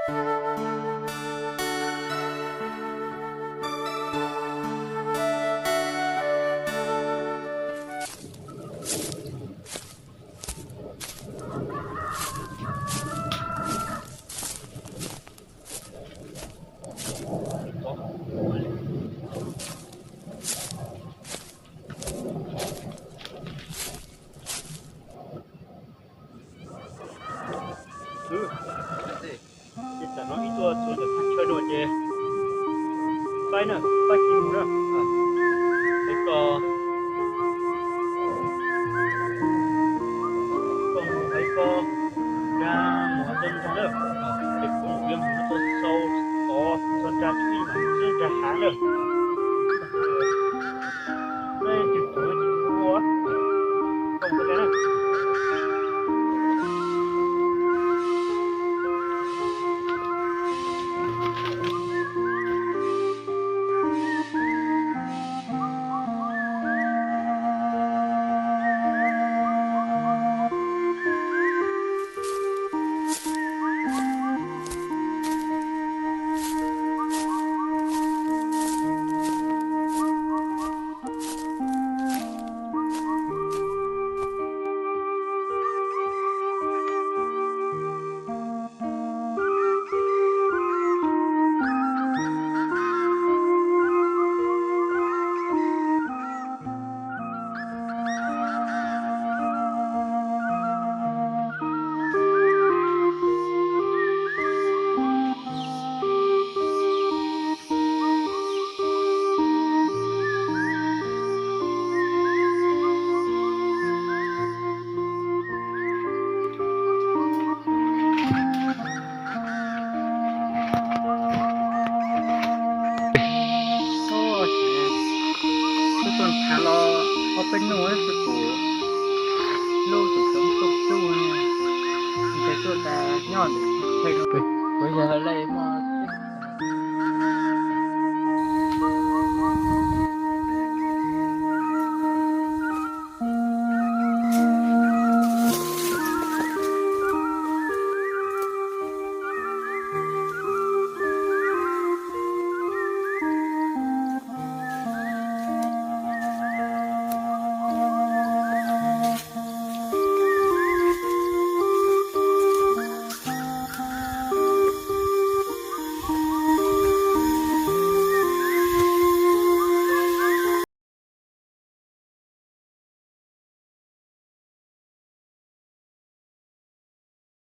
Ces tam no ib tuaj txog ntawm thaj chaw no ces faib na, faib kiag mus na. Es koj, koj mus hais koj nra mus hais txog ntawd na. Ces kuv yuav mus txog xau tod txog nra tshwj mas txog nra hav na. Peb tus tuav ces ua tau ua na. Xub tuaj nrhav los ob peb hnub xwb kuv lub tsis txhob txuj txuj, ntes tuaj tas nyob ntawm qhov no. Kuv yog lej muaj